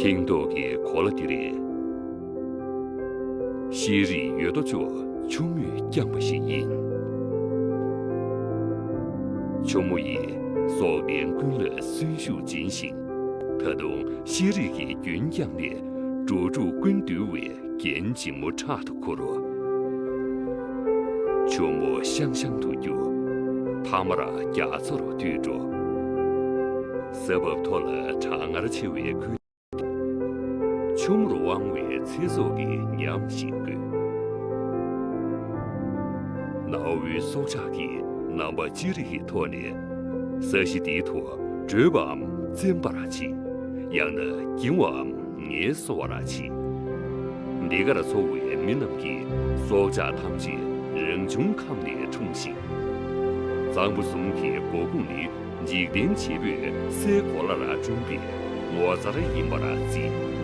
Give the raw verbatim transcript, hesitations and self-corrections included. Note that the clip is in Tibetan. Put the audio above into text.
སྟེང་ཐོག་གི་གོ་ལ་འདི་རེད། ཤེས་རིག་ཡོད་དོ་ཅོག་ཆུ་མོས་བསྐྱངས་པ་ཞིག་ཡིན། ཆུ་མོ་ཡིས་སྲོག་ལྡན་ཀུན་ལ་གསོན་ཤུགས་སྦྱིན་ཞིང་། ད་དུང་ཤེས་རིག་གི་རྒྱུན་བསྐྱངས་ནས། འགྲོ་དྲུག་ཀུན་འདུལ་བའི་རྒྱན་ཆེན་མོ་ཕྲག་ཏུ་ཁུར་རོ། ཆུ་མོ་ཤང་ཤང་དུ་རྒྱུ། ཐ་མར་རྒྱ་མཚོ་རུ་བཏུད་འགྲོ། ས་བབ་མཐོ་ལ་གྲང་ངར་ཆེ་བའི་ཁུལ། ཆུ་མོར་དབང་བའི་ཚེ་སྲོག་གི་ཉམས་ཤིག་དགོས། གནའ་བོའི་སྲོག་ཆགས་ཀྱིས་རྣམ་པ་ཅི་རིགས་ཀྱི་ཐོག་ནས་ས་གཞི་འདིའི་ཐོག་བགྲོད་པའམ་རྩེན་པར་བྱེད། ཡང་ན་འགྱིང་བའམ་ངལ་གསོ་བར་བྱེད། འདི་གར་འཚོ་བའི་མི་རྣམས་ཀྱིས་སྲོག་ཆགས་ཐམས་ཅད་རང་བྱུང་ཁམས་ནས་འཁྲུངས་ཤིང་། གཙང་པོ་གསུམ་གྱི་འགོ་ཁུངས་ནི་འཇིག་རྟེན་བྱེད་པོས་སའི་གོ་ལར་བསྐྲུན་པའི་ངོ་མཚར་ཡིན་པར་བརྩི།